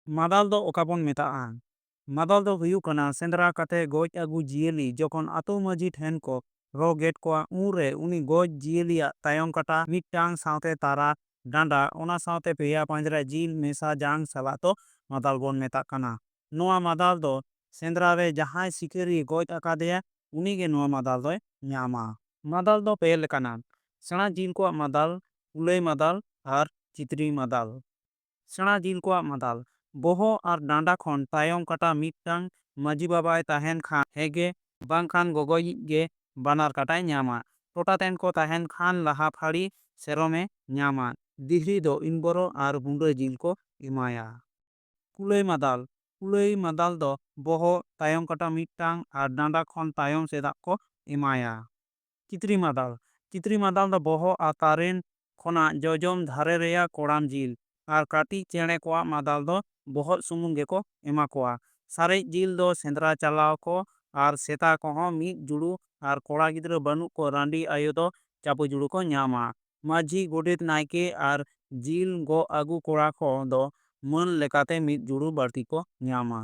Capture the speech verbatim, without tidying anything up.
ᱢᱟᱫᱟᱞ ᱫᱚ ᱚᱠᱟ ᱵᱚᱱ ᱢᱮᱛᱟᱜᱼᱟ? ᱢᱟᱫᱟᱞ ᱫᱚ ᱦᱩᱭᱩᱜ ᱠᱟᱱᱟ ᱥᱮᱸᱫᱽᱨᱟ ᱠᱟᱛᱮ ᱜᱚᱡ ᱟᱹᱜᱩ ᱡᱤᱭᱟᱹᱞᱤ ᱡᱚᱠᱷᱚᱱ ᱟᱛᱳ ᱢᱟᱹᱡᱷᱤ ᱴᱷᱮᱱ ᱠᱚ ᱨᱚ ᱜᱮᱫ ᱠᱚᱣᱟ, ᱩᱱᱨᱮ ᱩᱱᱤ ᱜᱚᱡ ᱡᱤᱭᱟᱹᱞᱤᱭᱟᱜ ᱛᱟᱭᱚᱢ ᱠᱟᱴᱟ ᱢᱤᱫᱴᱟᱝ ᱥᱟᱶᱛᱮ ᱛᱟᱨᱟ ᱰᱟᱸᱰᱟ, ᱚᱱᱟ ᱥᱟᱶᱛᱮ ᱯᱮᱭᱟ ᱯᱟᱸᱡᱽᱨᱟ ᱡᱤᱞ ᱢᱮᱥᱟ ᱡᱟᱝ ᱥᱟᱞᱟᱜ ᱫᱚ ᱢᱟᱫᱟᱞ ᱵᱚᱱ ᱢᱮᱛᱟᱜ ᱠᱟᱱᱟ᱾ ᱱᱚᱣᱟ ᱢᱟᱫᱟᱞ ᱫᱚ ᱥᱮᱸᱫᱽᱨᱟ ᱨᱮ ᱡᱟᱦᱟᱸᱭ ᱥᱤᱠᱟᱹᱨᱤᱭᱟᱹ ᱜᱚᱡ ᱟᱠᱟᱫᱮᱭᱟ, ᱩᱱᱤᱜᱮ ᱱᱚᱣᱟ ᱢᱟᱫᱟᱞ ᱫᱚᱭ ᱧᱟᱢᱟ᱾ ᱢᱟᱫᱟᱞ ᱫᱚ ᱯᱮ ᱞᱮᱠᱟᱱᱟ: ᱥᱮᱬᱟ ᱡᱤᱞ ᱠᱚᱣᱟᱜ ᱢᱟᱫᱟᱞ, ᱠᱩᱞᱟᱹᱭ ᱢᱟᱫᱟᱞ ᱟᱨ ᱪᱤᱛᱨᱤ ᱢᱟᱫᱟᱞ᱾ ᱥᱮᱬᱟ ᱡᱤᱞ ᱠᱚᱣᱟᱜ ᱢᱟᱫᱟᱞ᱾ ᱵᱚᱦᱚᱜ ᱟᱨ ᱰᱟᱸᱰᱟ ᱠᱷᱚᱱ ᱛᱟᱭᱚᱢ ᱠᱟᱴᱟ ᱢᱤᱫᱴᱟᱝ ᱢᱟᱹᱡᱷᱤ ᱵᱟᱵᱟᱭ ᱛᱟᱦᱮᱱ ᱠᱷᱟᱱ ᱦᱮᱸᱜᱮ, ᱵᱟᱝᱠᱷᱟᱱ ᱜᱚᱜᱚᱭᱤᱡ ᱜᱮ ᱵᱟᱱᱟᱨ ᱠᱟᱴᱟᱭ ᱧᱟᱢᱟ᱾ ᱴᱚᱴᱟ ᱛᱮᱱ ᱠᱚ ᱛᱟᱦᱮᱱ ᱠᱷᱟᱱ ᱞᱟᱦᱟ ᱯᱷᱟᱹᱲᱤ ᱥᱮᱨᱚᱢᱮ ᱧᱟᱢᱟ᱾ ᱫᱤᱦᱨᱤ ᱫᱚ ᱤᱱᱵᱚᱨᱚ ᱟᱨ ᱦᱩᱸᱰᱟᱹ ᱡᱤᱞ ᱠᱚ ᱮᱢᱟᱭᱟ᱾ ᱠᱩᱞᱟᱹᱭ ᱢᱟᱫᱟᱞ᱾ ᱠᱩᱞᱟᱹᱭ ᱢᱟᱫᱟᱞ ᱫᱚ ᱵᱚᱦᱚᱜ, ᱛᱟᱭᱚᱢ ᱠᱟᱴᱟ ᱢᱤᱫᱴᱟᱝ ᱟᱨ ᱰᱟᱸᱰᱟ ᱠᱷᱚᱱ ᱛᱟᱭᱚᱢ ᱥᱮᱫᱟᱜ ᱠᱚ ᱮᱢᱟᱭᱟ᱾ ᱪᱤᱛᱨᱤ ᱢᱟᱫᱟᱞ᱾ ᱪᱤᱛᱨᱤ ᱢᱟᱫᱟᱞ ᱫᱚ ᱵᱚᱦᱚᱜ ᱟᱨ ᱛᱟᱨᱮᱱ ᱠᱷᱚᱱᱟᱜ ᱡᱚᱡᱚᱢ ᱫᱷᱟᱨᱮ ᱨᱮᱭᱟᱜ ᱠᱚᱲᱟᱢ ᱡᱤᱞ ᱟᱨ ᱠᱟᱹᱴᱤᱡ ᱪᱮᱬᱮ ᱠᱚᱣᱟᱜ ᱢᱟᱫᱟᱞ ᱫᱚ ᱵᱚᱦᱚᱜ ᱥᱩᱢᱩᱝ ᱜᱮᱠᱚ ᱮᱢᱟ ᱠᱚᱣᱟ᱾ ᱥᱟᱨᱮᱡ ᱡᱤᱞ ᱫᱚ ᱥᱮᱸᱫᱽᱨᱟ ᱪᱟᱞᱟᱣ ᱠᱚ ᱟᱨ ᱥᱮᱛᱟ ᱠᱚᱦᱚᱸ ᱢᱤᱫ ᱡᱩᱲᱩ ᱟᱨ ᱠᱚᱲᱟ ᱜᱤᱫᱽᱨᱟᱹ ᱵᱟᱹᱱᱩᱜ ᱠᱚ ᱨᱟᱺᱰᱤ ᱟᱭᱳ ᱫᱚ ᱪᱟᱯᱚ ᱡᱩᱲᱩ ᱠᱚ ᱧᱟᱢᱟ᱾ ᱢᱟᱹᱡᱷᱤ, ᱜᱚᱰᱮᱛ, ᱱᱟᱭᱠᱮ ᱟᱨ ᱡᱤᱞ ᱜᱚᱜ ᱟᱹᱜᱩ ᱠᱚᱲᱟ ᱠᱚ ᱫᱚ ᱢᱟᱹᱱ ᱞᱮᱠᱟᱛᱮ ᱢᱤᱫ ᱡᱩᱲᱩ ᱵᱟᱹᱲᱛᱤ ᱠᱚ ᱧᱟᱢᱟ᱾